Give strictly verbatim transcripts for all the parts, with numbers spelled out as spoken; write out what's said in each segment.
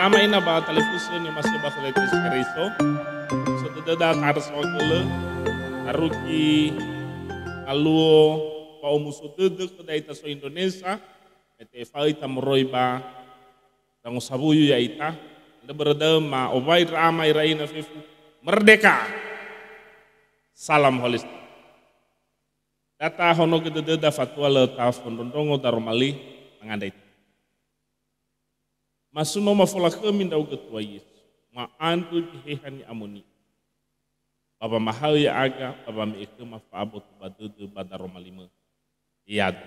Ama ina ba talifusö ni'omasi'ö ba khö Yesu Keriso. So dödöda tarso gölö, tarugi aluo wa'omuso dödö khöda ita so Indonesia, me te'efa'ö ita moroi ba Dango Sawuyu ya'ita, andrö börö da'ö ma owai ndra ama ira ina fefu, Merdeka! Salam holistik. Da tahonogö dödöda fatua lö tafondrondrongo daroma li mangandrö ita. Ma so no mafolakhömi ndra'ugö Tua Yesu, ma'andrö Geheha Ni'amoni'ö, ba wamahaö ya'aga, ba wame'e khöma fa'aboto ba dödö ba daroma limö. Yadu.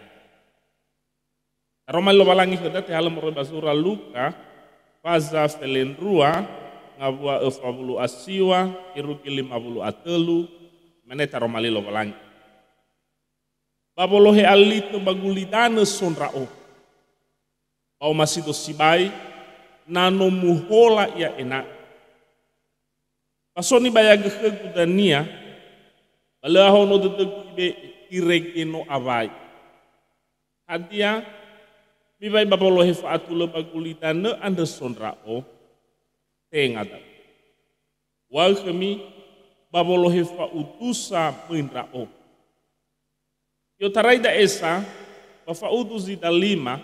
Daroma li Lowalangi khöda tehalö moroi ba zura Luka, faza felendrua, ngawua öfa wulu a siwa, irugi lima wulu a tölu, mane taroma li Lowalangi. Ba wolohe alitö ba gulidanö so ndra'o. Ba omasido sibai, na no muhola ia ena'ö. Ba so nibayagö khögu dania, ba lö ahono dödögu ibe'e, irege no awai. Hadia, mibai ba wolohe fa'atulö ba gulidanö andrö so ndra'o? Tenga da'ö. Uŵa'ö khömi, ba wolohe fa'udusa möi ndra'o. I'otarai da'e sa, ba fa'udu zida lima,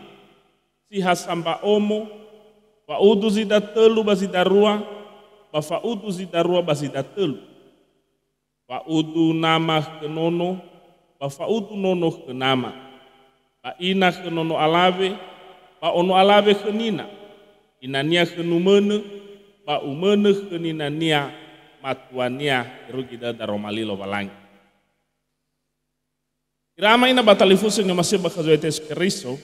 si ha samba omo, fa'udu zida tölu ba zida rua, ba fa'udu zida rua ba zida tölu. Fa'udu nama khö nono, ba fa'udu nono khö nama. Ba ina khö nono alawe, ba ono alawe khö nina. Inania khö numönö, ba umönö khö ninania matuania, irugi da'ö daroma li Lowalangi. Ira ama ina ba talifusö ni'omasi'ö ba khö Yesu Keriso,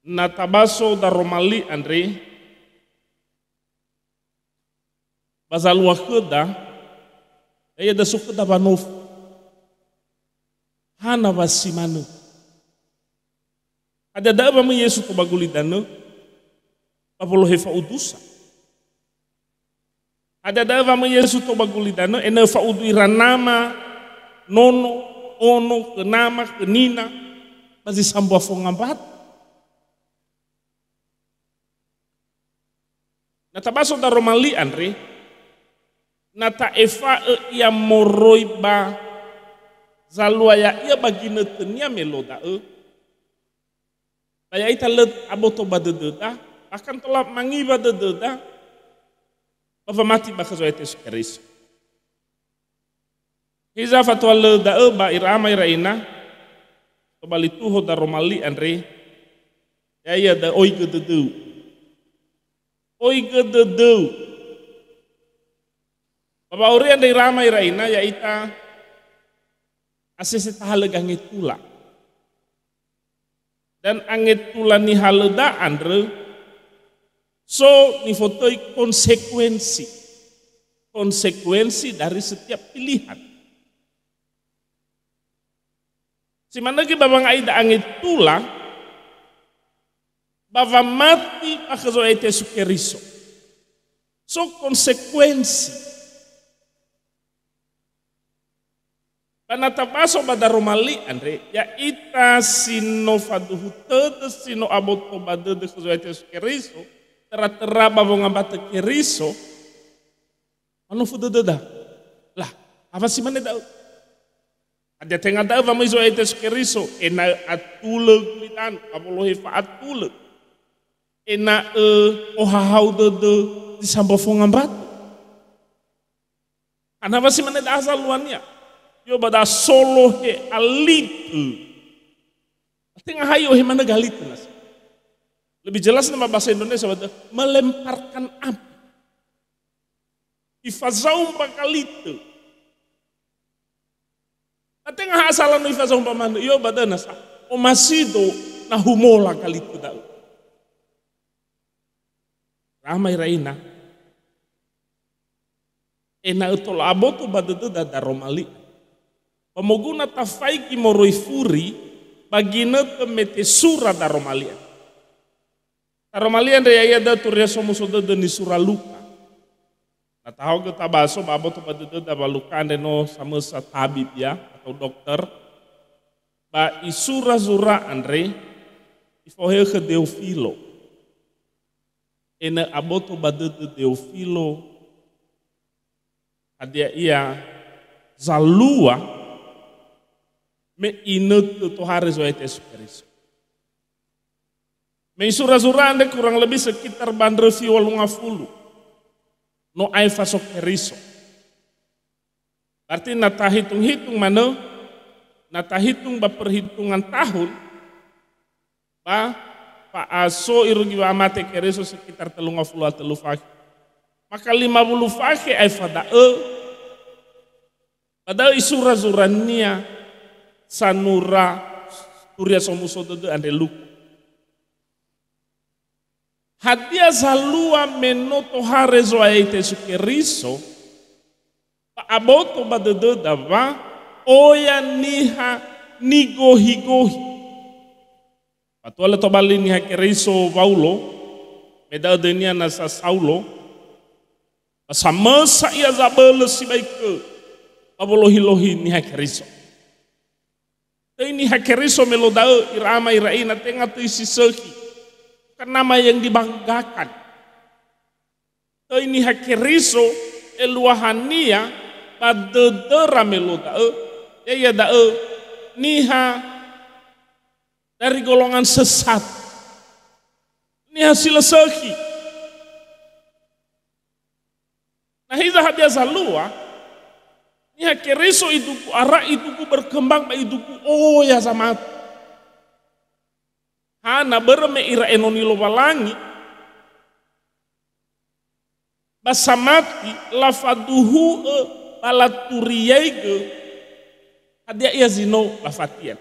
na tabaso daroma li andre, ba zalua khöda, ya'ia da so khöda wanofu. Hana wa si manö? Hadia da'ö wa möi Yesu tou ba gulidanö? Ba wolohe fa'udusa. Hadia da'ö wa möi Yesu tou ba gulidanö, ena'ö fa'udu ira nama, nono, ono, khö nama, khö nina, ba zi sambua fongambata? Na tabaso daroma li andre, na ta'efa'ö ia moroi ba zalua ya'ia ba ginötönia me lo da'ö, ba ya'ita lö aboto ba dödöda, bahkan tola mangiwa dödöda, ba wamati ba khö Yesu Keriso. Hiza fatua lö da'ö ba ira ama ira ina, tobali tuho daroma li andre, ya'ia da'ö oigö dödöu. Oigö dödöu. Ba wa'auri andre ira ama ira ina, ya'ita asese tahalö gangetula. Dan angetula nihalöda andrö, so nifotöi konsekuensi. Konsekuensi dari setiap pilihan. Si manö göi ba wanga'ida angetula, ba wamati ba khö Zo'aya Yesu Keriso. So konsekuensi. Ba na tabaso ba daroma li andre, ya'ita si no faduhu tödö, si no aboto ba dödö khö Zo'aya Yesu Keriso, töra-töra ba wongambatö Keriso, manofu dödöda. Lah, hadia si mane da'ö? Hadia tenga da'ö wamöi Zo'aya Yesu Keriso, ena'ö atulö gulidanö, awolohe fa'atulö. Ena'ö ohahau dödö zi sambua fongambatö. Hana wa si mane da'a zaluania? Yo ba da'a solohe alitö. Tenga ha i'ohe manö galitö nasa. Lebih jelasnya ba bahasa Indonesia, ba da'a melemparkan api. Ifazaumba galitö. Ba tenga ha asala no ifazaumba manö, yo ba da'a nasa. Omasido na humola galitö da'ö. Rama ira ina. Ena'ö tola aboto ba dödöda daroma li. Ba moguna tafaigi moroi furi ba ginötö me tesura daroma li. Daroma li andre ya'ia da'ö Turia Somuso Dödö nisura Luka. Na tahaogö tabaso ba aboto ba dödöda wa Luka andre no samösa tabib ya, atau dokter. Ba isura zura andre, ifaohe khö Deofilo. Ena'ö aboto ba dödö Deofilo, hadia ia zalua me inötö tohare Zo'aya Yesu Keriso. Me isura-zura andre kurang lebih sekitar ba ndröfi walu ngafulu. No aefa so Keriso. Berarti na tahitung-hitung manö, na tahitung ba perhitungan tahun, ba fa'aso irugi wa'amate Keriso sekitar tellu ngafulu a tellu fakhe. Maka lima wulu fakhe aefa da'ö, ba da'ö isura-zurania sanura Turia Somuso Dödö andre Luka. Hadia zalua me no tohare Zo'aya Yesu Keriso, ba aboto ba dödöda wa oya niha nigohi-gohi. Fatua lö tobali niha Keriso Waulo, me da'ö döinia nasa Saulo, ba samösa ia zabölö sibai kö ba wolohi-lohi niha Keriso. Töi niha Keriso me lo da'ö, ira ama, ira ina, tenga töi si sökhi. Bukan nama yang dibanggakan. Töi niha Keriso eluahania ba dödöra me lo da'ö, ya'ia da'ö niha dari golongan sesat. Niha si lö sökhi. Na hiza hadia zalua, niha Keriso idugu ara, idugu berkembang, ba idugu oya zamati. Hana börö me ira enoni Lowalangi, ba samati lafaduhu'ö ba laturiaigö hadia ia zi no lafatia.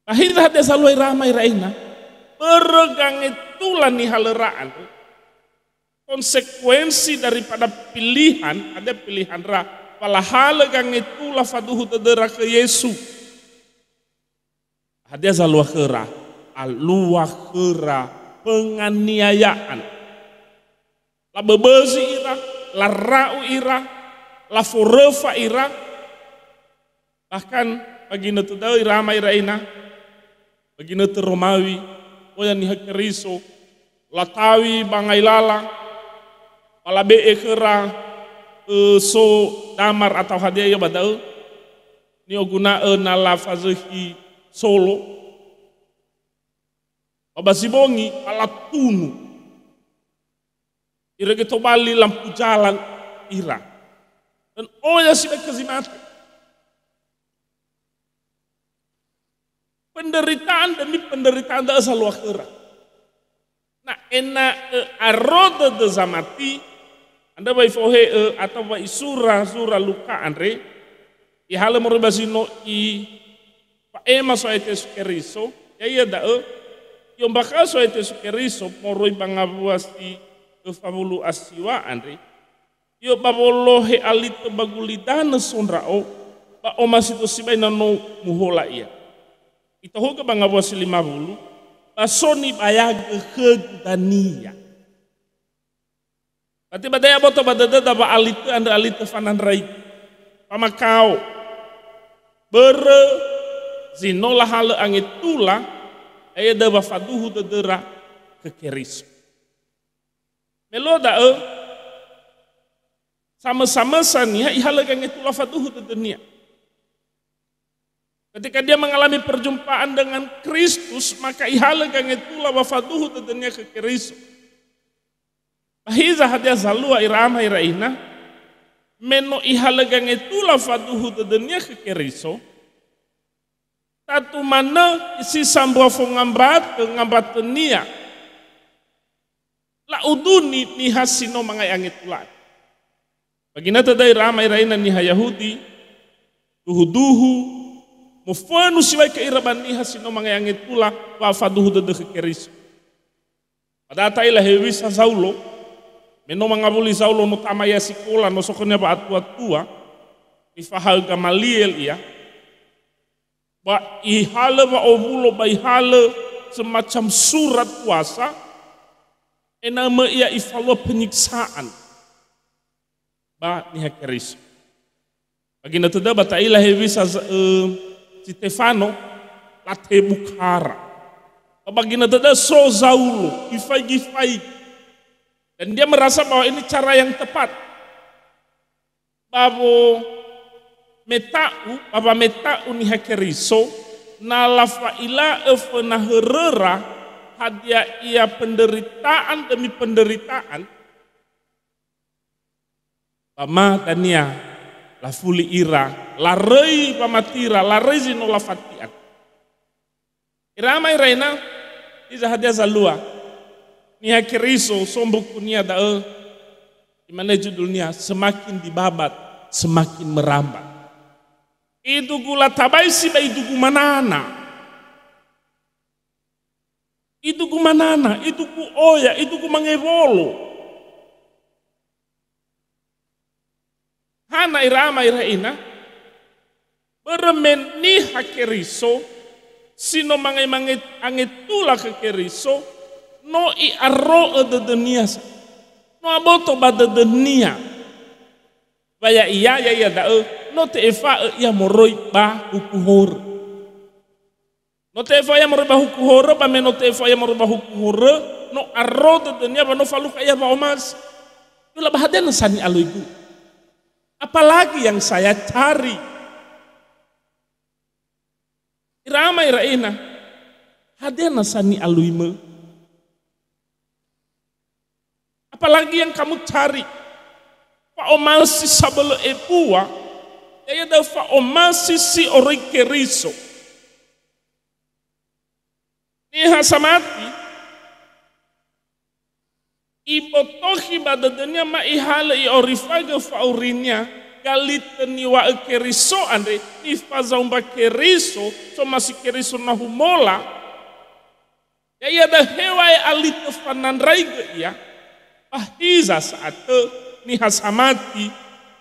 Ba hiza hadia zalua ira ama, ira ina, börö gangetula nihalöra andrö, konsekuensi daripada pilihan, ada pilihan ra, wa lahalö gangetula faduhu dödöra khö Yesu. Hadia zalua khöra? Alua khöra penganiayaan. Laböbözi ira, lara'u ira, laforöfa ira. Bahkan ba ginötö da'ö ira ama, ira ina, ba ginötö Romawi, oya niha Keriso, latawi ba ngailala, ba labe'e khöra, ö, so damar atau hadia ia ba da'ö, ni'oguna'ö na lafazökhi solo. Ba ba zi bongi, ba latunu. Irege tobali lampu jalan ira. Dan oya sibai khö zi mate. Penderitaan demi penderitaan da'ö zalua khöra. Na ena'ö aro dödö zamati, andrö wa ifohe'ö atau wa isura zura Luka andre, ihalö moroi ba zi no ifa'ema So'aya Yesu Keriso, ya'ia da'ö, i'ombakha'ö So'aya Yesu Keriso moroi ba ngawua si öfa wulu a siwa andre, I'o ba wolohe alitö ba gulidanö so ndra'o, ba omasi do sibai na no muhola ia. Itohugö ba ngawua si lima wulu, ba so nibayagö khögu dania. Berarti ba da'e aboto ba dödöda wa alitö andrö alitö fanandraigö. Famakao. Börö zi no lahalö angetula, ya'ia da'ö wa faduhu dödöra khö Keriso. Me luo da'ö, samösa-mösa niha ihalö gangetula faduhu dödönia. Ketika dia mengalami perjumpaan dengan Kristus, maka ihalö gangetula wa faduhu dödönia khö Keriso. Ba hiza hadia zalua ira ama ira ina, me no ihalö gangetula faduhu dödönia khö Keriso, tatu manö si sambua fongambatö, ngambatönia. La'uduni niha si no mangai angetula. Ba ginötö da'ö ira ama ira ina niha Yahudi, duhu-duhu, mofönu sibai khö ira ba niha si no mangai angetula, wa faduhu dödö khö Keriso. Ba da'ö ta'ila hewisa Zaulo, me no mangawuli Zaulo no tama ia sikola, no so khönia wa'atua-tua, nifahaö Gamaliel ia, ba ihalö wa'owulo, ba ihalö semacam surat kuasa, ena'ö möi ia ifalua penyiksaan ba niha Keriso. Ba ginötö da'ö ba ta'ila hewisa z-, ö, Stefano, latebu kara. Ba ginötö da'ö so Zaulo, ifaigi-faigi. Dan dia merasa bahwa ini cara yang tepat. Ba wometa'u, ba wameta'u niha Keriso, na lafa'ila'ö föna höröra, hadia ia penderitaan demi penderitaan, ba ma dania lafuli ira, laröi wamatira, laröi zi no lafati andrö. Ira ama ira ina, hiza hadia zalua? Niha Keriso, so mbukunia da'ö, imane judulnia, semakin dibabat, semakin merambat. Idugu latabaisi ba idugu manana. Idugu manana, idugu oya, idugu mangewolo. Hana ira ama ira ina? Börö me niha Keriso, si no mangai-mangai angetula khö Keriso, no i'aro'ö dödönia sa. No aboto ba dödönia. Wa ya'ia, ya'ia da'ö, no te'efa'ö ia moroi ba huku horö. No te'efa'ö ia moroi ba huku horö, ba me no te'efa'ö ia moroi ba huku horö, no aro dödönia wa no falukha ia wa'omasi. Ya'ola ba hadia nasa ni'aloigu? Apalagi yang saya cari? Ira ama ira ina, hadia nasa ni'aloimö? Apalagi yang kamu cari? Fa'omasi sabölö ebua, ya'ia da'ö fa'omasi si oroi Keriso. Niha samati, ibotokhi ba dödönia ma ihalö i'orifagö fa'aurinia, galitö niŵa'ö Keriso andre, nifazaumba Keriso, somasi Keriso na humola, ya'ia da'ö heŵa'ae alitö fanandraigö ia, ba hiza sa'atö niha samati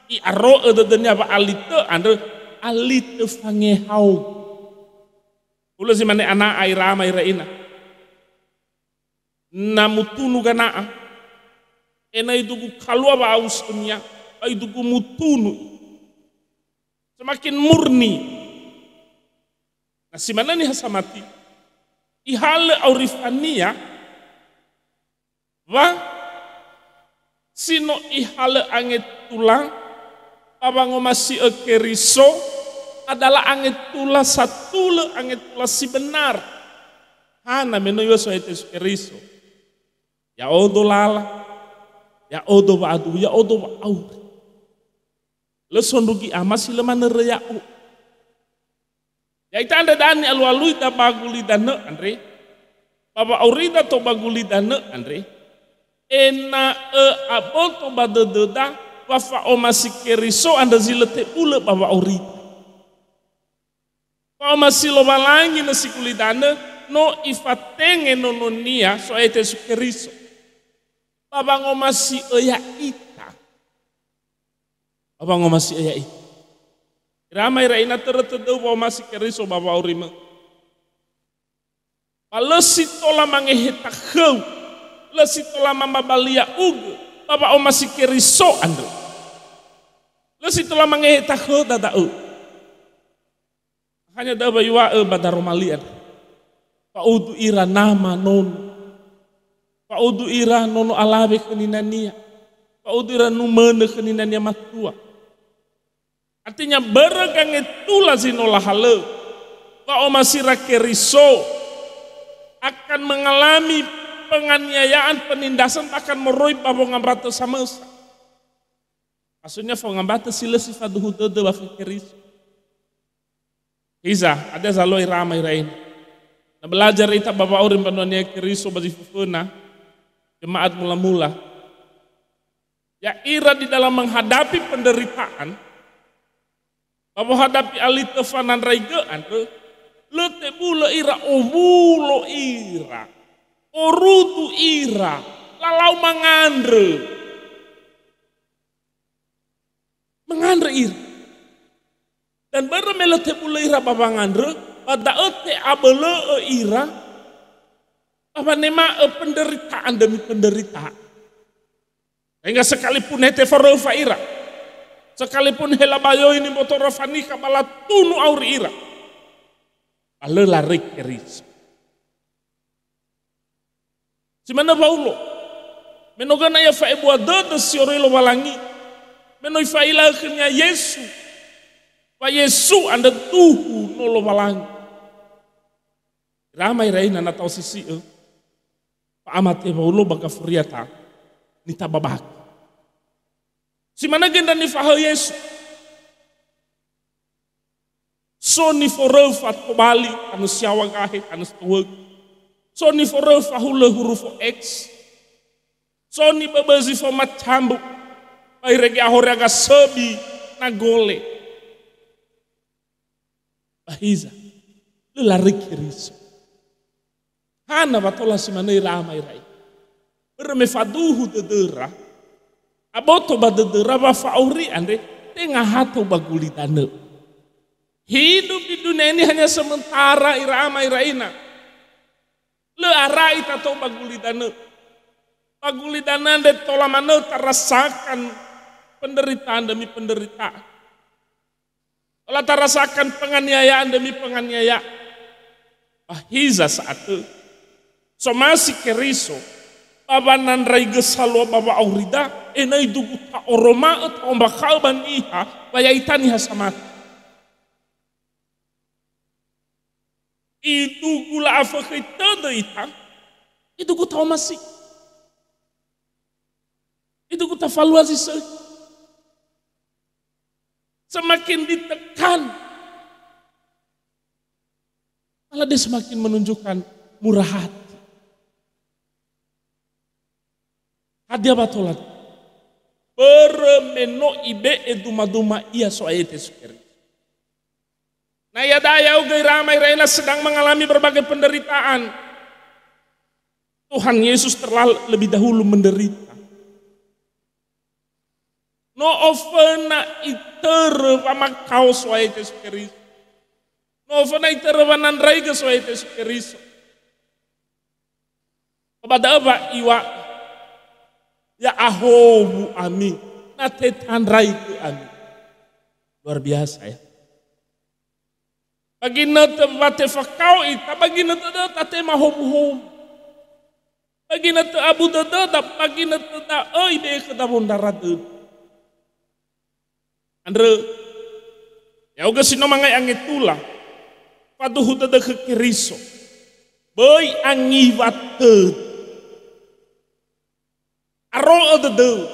i'aro'ö dödönia wa'alitö andrö, alitö fangehao. Hulö zi mane ana'a ira ama ira ina. Na mutunu gana'a, ena'ö idugu kalua wa'ausönia, ba idugu mutunu. Semakin murni. Na si manö niha samati, ihalö aurifania, wa si no ihalö angetula, ba wangomasi'ö Keriso adalah angetula satulö, angetula si benar. Hana me no iŵa'ö So'aya Yesu Keriso. Ya'odo lala, ya'odo wa'aduhu, ya'odo wa'auri. Lö sondrugi ama si lö manörö ya'o. Ya'ita andre da'a ni'alualuida ba gulidanö andre, ba wa'aurida tou ba gulidanö andre, ena'ö aboto ba dödöda wa fa'omasi Keriso andrö zi lö tebulö ba wa'aurida. Fa'omasi Lowalangi nösi gulidanö, no ifatenge nononia So'aya Yesu Keriso. Ba wangomasi'ö ya'ita. Ba wangomasi'ö ya'ita. Ira ama ira ina, törö tödöu wa'omasi Keriso ba wa'aurimö. Ba lö si tola mangeheta khöu, lö si tola mamabali ya'ugö, ba wa'omasi Keriso andrö. Lö si tola mangeheta khöda da'ö. Makanya da'ö wa iŵa'ö ba daroma li andrö. Fa'udu ira nama nono. Fa'udu ira nono alawe khö ninania. Fa'udu ira numönö khö ninania matua. Artinya, börö gangetula zi no lahalö, wa'omasira Keriso akan mengalami penganiayaan, penindasan, bahkan moroi ba wongambatö samösa. Maksudnya, wongambatö si lö si faduhu dödö ba khö Keriso. Hiza, hadia zalua ira ama ira ina? Na belajar ita ba wa'auri mbanua-Nia Keriso ba zi föföna, jemaat mula-mula. Ya'ira di dalam menghadapi penderitaan, ba wohadapi alitö fanandraigö andrö, lö tebulö ira, owulo ira, orudu ira, lalau mangandrö. Mangandrö ira. Dan börö me lö tebulö ira ba wangandrö, ba da'ö te'abölö'ö ira, ba wanema'ö penderitaan demi penderitaan. Sehingga sekalipun he teforöfa ira, sekalipun he labayoi niboto ra fanikha ba latunu auri ira, ba lö laröi Keriso. Si manö Waulo. Me no göna ia fa'ebua dödö si oroi Lowalangi. Me no ifa'ila khönia Yesu. Wa Yesu andrö duhu no Lowalangi. Ira ama ira ina na ta'osisi'ö. Fa'amate Waulo ba Gafuria ta. Nitababaki. Si manö göi ndra nifahaö Yesu. So niforöfa tobali, tanö si yaŵa gahe, tanö si towögi. So niforöfa hulö hurufo X. So niböbözi foma cambu. Ba irege ahoria gasöbi na gole. Ba hiza, lö laröi Keriso. Hana wa tola si manö ira ama ira ina. Börö me faduhu dödöra, aboto ba dödöra wa fa'auri andre, tenga ha tou ba gulidanö. Hidup di dunia ini hanya sementara ira ama ira ina. Lö ara ita tou ba gulidanö. Ba gulidanö andre tola manö tarasakan penderitaan demi penderitaan. Tola tarasakan penganiayaan demi penganiayaan. Ba hiza sa'atö. Somasi Keriso, ba wanandraigö salua ba wa'aurida, ena'ö idugu ta'oroma'ö, ta'ombakha'ö ba niha, wa ya'ita niha samati. Idugu la'afökhöi tödö ita, idugu ta'omasi. Idugu tafalua zi sökhi. Semakin ditekan, malah dia semakin menunjukkan murah hati. Hadia wa tola? Börö me no ibe'e duma-duma ia So'aya Yesu Keriso. Na iada'a ya'ugö ira ama ira ina sedang mengalami berbagai penderitaan. Tuhan Yesus terlalu lebih dahulu menderita. No oföna itörö wamakao So'aya Yesu Keriso. No oföna itörö wanandraigö So'aya Yesu Keriso. Ba da'ö wa iŵa'ö, "Ya'ahowu ami, na tetandraigö ami." Luar biasa, ya. Ba ginötö wa tefakao ita, ba ginötö da'ö tatema howuhowu. Ba ginötö abu dödöda, ba ginötö da'ö ibe'e khöda wondrara dödö. Andrö, ya'ugö si no mangai angetula, faduhu dödö khö Keriso. Böi angiwa tödö. Aro'ö dödöu,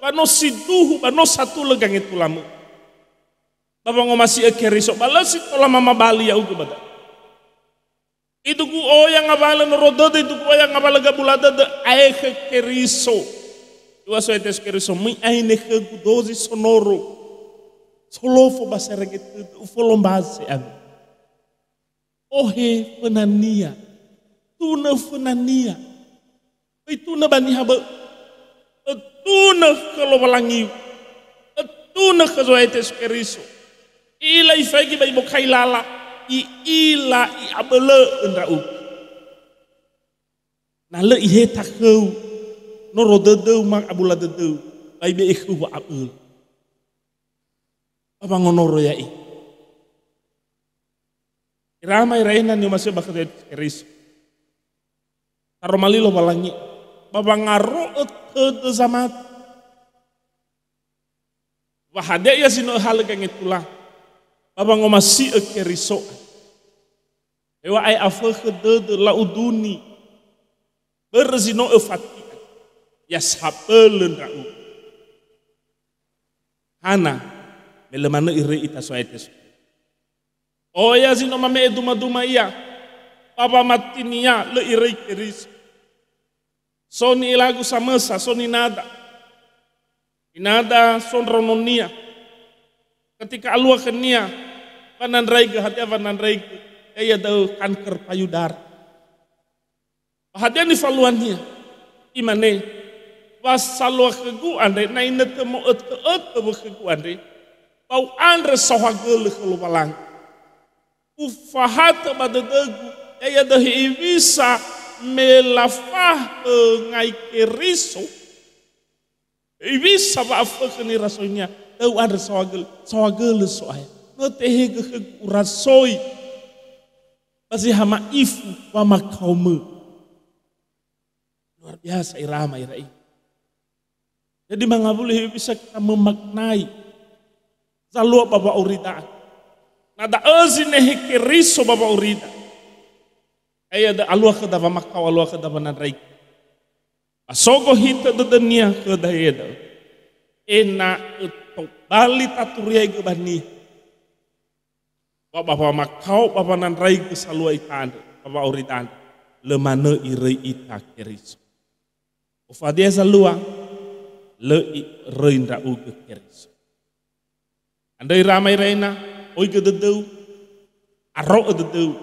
ba no si duhu, ba no satulö gangetulamö. Ba wangomasi'ö Keriso, ba lö si tola mamabali ya'ugö ba da'ö. Idugu oya ngawalö noro dödö, idugu oya ngawalö gabula dödö, aekhö Keriso. Dua So'aya Yesu Keriso, mi'aine khögu dozi sonoro. Solofo ba serege tödö, ufolombase ami. Ohe fönania, tunö fönania. Öitunö ba niha bö'ö. Ötunö khö Lowalangiu. Ötunö khö Zo'aya Yesu Keriso. I'ila ifaigi ba ibokai lala, i'ila i'abölö'ö ndra'ugö. Na lö iheta khöu, noro dödöu ma abula dödöu, ba ibe'e khöu wa'abölö. Ba wangonoro ya'ia. Ira ama ira ina ni'omasi'ö ba khö Yesu Keriso. Taroma li Lowalangi, ba wangaro'ö tödö zamati. Wa hadia ia zi no öhalö gangetula, ba wangomasi'ö Keriso. Heŵa'ae afökhö dödö la'uduni, börö zi no öfati'a, ya sabölö ndra'ugö. Hana, me lö manö iröi ita So'aya Yesu. Oya zi no mame'e duma-duma ia, ba wamatinia lö iröi Keriso. So ni'ilagu samösa, so ninada. Ninada so ndraononia. Ketika alua khönia, wanandraigö, hadia wanandraigö, ya'ia da'ö kanker payudara. Ba hadia nifaluania? Imane, "Wa salua khögu andre, na inötö mo'ötö'ötö wökhögu andre, ba u'andrö saohagölö khö Lowalangi. Ufahatö ba dödögu, ya'ia da'ö hewisa me lafahö ngai Keriso." Hewisa wa'afökhö nirasoinia, da'ö u'andrö saohagölö, saohagölö So'aya. No tehegö khögu urasoi. Ba zi ha ma'ifu wamakaomö. Luar biasa ira ama ira ina. Jadi mangawuli hewisa kita memaknai zalua ba wa'aurida. Na da'ö zinehe Keriso ba wa'aurida. Aya da alua khöda wamakao, alua khöda wanandraiga. Ba so gohitö dödönia khöda ya'ia da'ö. Ena'ö tobali taturiaigö ba niha. Wa ba wamakao ba wanandraigö salua ita andrö, ba wa'aurida andrö. Lö manö iröi ita Keriso. Ofadia zalua, lö iröi ndra'ugö Keriso. Andrö ira ama ira ina, oigö dödöu, aro'ö dödöu,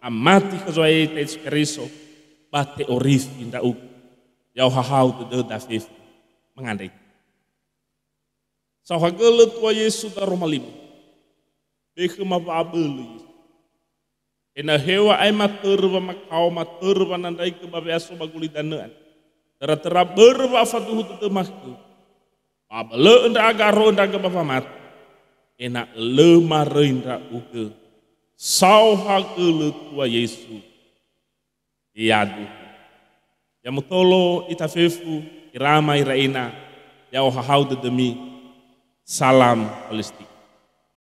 amati khö Zo'aya ya'ita Yesu Keriso, ba te'orifi ndra'ugö. Ya'ohahau dödöda fefu, mangandrö ita. Saohagölö tua Yesu daroma lima. Be khöma wa'abölö Yesu. Ena'ö heŵa'ae matörö wamakao, matörö wanandraigö ba we'aso ba gulidanö andrö. Töra-töra börö wa'afaduhu dödöma khöu. Ba abölö'ö ndra'aga, aro'ö ndra'aga ba wamati. Ena'ö lö maröi ndra'ugö. Saohagölö tua Yesu. Yaduhu. Ya mutolo ita fefu, ira ama ira ina, ya'ohahau dödömi. Salam Palestina.